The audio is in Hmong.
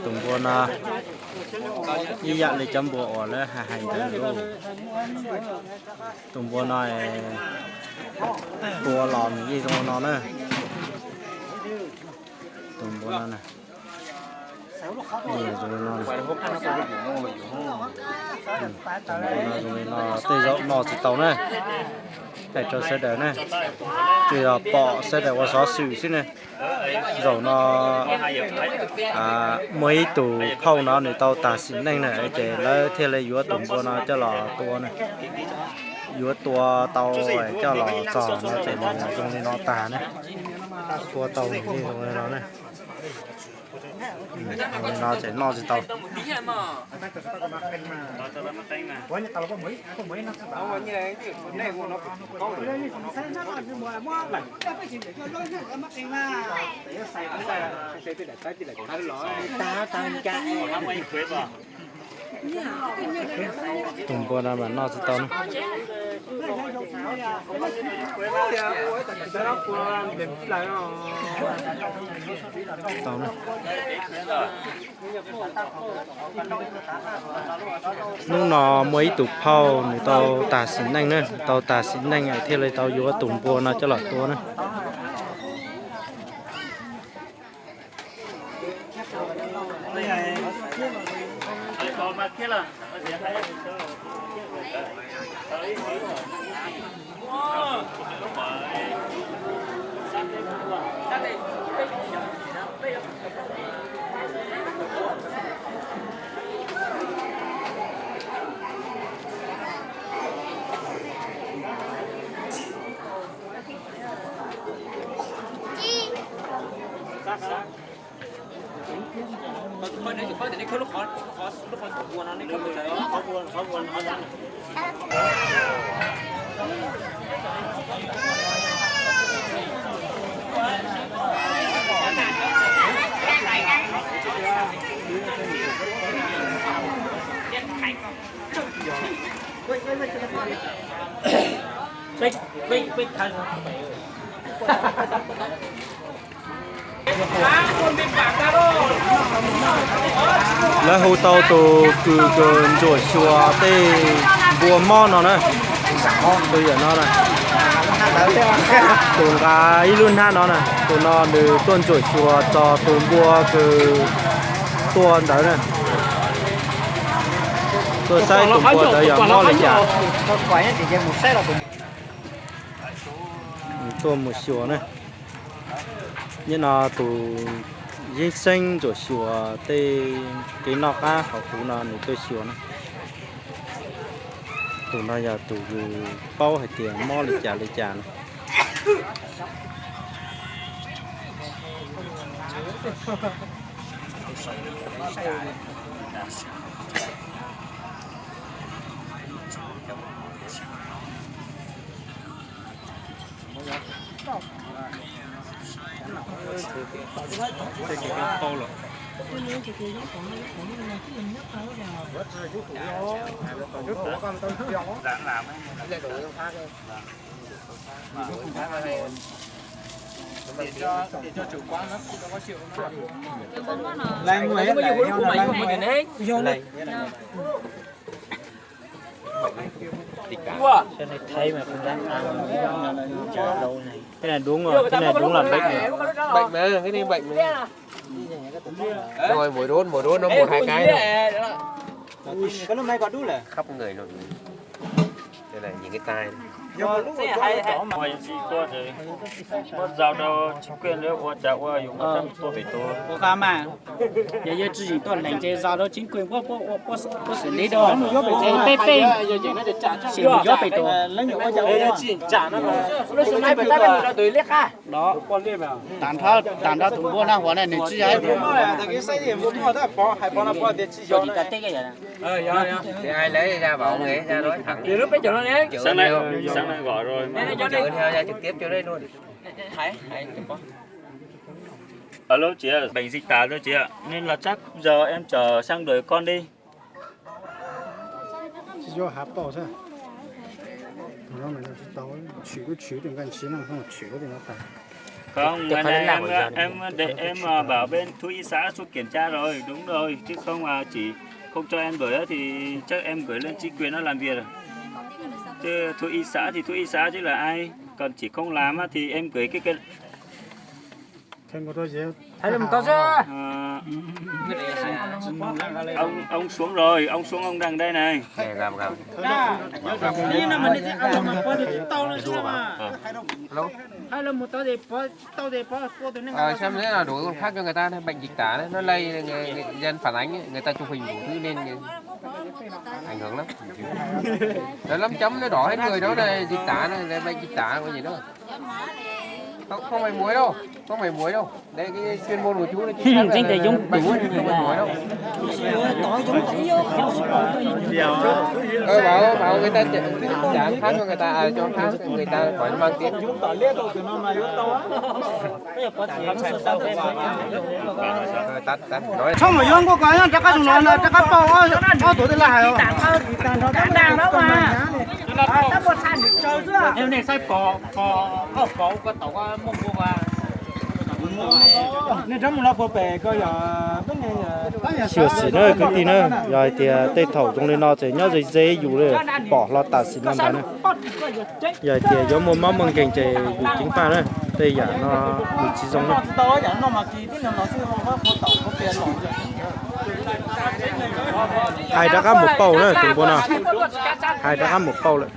Tus npua no ib yam li cov npua uas lawv hais hais ntawd lauj. Tus npua no tua los nws yeej zoo no na. Tus npua no zoo li no, tus npua no zoo li no tej zaum noj tsis tau na. Hais rau sawv daws na, tsuas yog pom sawv daws ua xov xwm xwb na. Zaum no muaj ib tug phauj no nws tau tag sim neej na, ces lawv thiaj li yuav tus npua no coj los tua na. Yuav tua tau coj los txog no ces nws zoo li no tag na. Tua tau nws yeej zoo li no na. Zoo li no ces noj tsis tau. Tus npua no mas noj tsis tau na. Tau na. Hnub no muaj ib tug phauj nws tau tag sim neej na, tau tag sim neej thiaj li tau yuav tus npua no coj los tua na. Lawv hu tau tus kws kws ntsuam xyuas tej npua mob no na. Tus yawm no na, tus nqa ib lub hnab no na, tus no nws tuaj ntsuam xyuas txog tus npua kws tua ntawd na. Tuaj saib tus npua ntawd yog mob li cas. Tuaj mus xyuas na. Nim no tus yeeb xeeb ntsuam xyuas tej kev noj qab hauv kuv no nws tuaj xyuas na. Tus no yog tus kws paub hais tias mob li cas li cas na. Cái này đúng rồi, cái này đúng là bệnh rồi. Bệnh mà, cái này bệnh mà. Rồi, mỗi đốt, mỗi đốt nó một hai cái thôi. Có lúc mấy con đút lẻ. Khắp người luôn. Đây này, nhìn cái tai. Ua yus tsis tuaj ces muab zau rau chính quyền lawv ua cas ua yus muab rab mus tua pem tus. Ua qab mas, yog yus tsis yeem tuaj lees ces zau rau chính quyền puab, puab, puab, puab xử lý rau. Peb, peb, sim mus yuav pem tus. Tag nrho tus npua na huv na nws tsis yog ib tug. Ai lấy ra bảo người ra nói thẳng. Sáng nay, sáng nay gọi rồi. Chở theo ra trực tiếp cho đây luôn. Alo chị ạ, bệnh dịch tả rồi chị ạ. Nên là chắc giờ em chở sang đuổi con đi. Tsis yuav hav paus xwb. Tus no mas tsis tau, tshwm kuj tshwm tus nqaij ntshiv no, tshwm kuj tus no tas. Không, cái này em, em, để em, à, bảo bên thú y xã xuống kiểm tra rồi, đúng rồi, chứ không, à, chỉ không cho em gửi á thì chắc em gửi lên chính quyền nó làm việc rồi. Chứ thú y xã thì thú y xã chứ là ai, còn chỉ không làm á thì em gửi cái, cái Hais lus mus tau xwb. Ờ, ông, ông xuống rồi, ông xuống ông đang đây này. Hais lus mus tau, tau tes pov tua tus neeg. Ờ, xem thế nào đủ dùng pháp cho người ta, bệnh dịch tả đấy, nó lây, người, người dân phản ánh ấy, người ta chụp hình đủ thứ nên người, ảnh hưởng lắm. Nó lấm chấm, nó đỏ hết người đó này, dịch tả này, là bệnh dịch tả có gì đó. Không, không phải muối đâu, không phải muối đâu. Đây cái chuyên môn của chú là chính xác là, là bệnh muối đâu. Ờ, bảo, bảo người ta trả, trả phát cho người ta, à, cho phát người ta khỏi mang tiền. Txhob mus yuav nkuaj ko, rov qab zoo no, rov qab pauj ob tug tej laj hais. Nej saib pom, pom, pom ko tau muaj nkuaj. Nej rov mus los puag pem ko yog xyuam xim na kwv tij na, yog hais tias tej thaum zoo li no ces nyob ze ze yus li, pom hlo tam sim no ntag na. Yog hais tias yuav muaj mob muaj nkeeg ces yus ceev faj na, tej yam no yus tsis zoo na. Hais rov qab mus pauj na tus npua no, hais rov qab mus pauj lawm.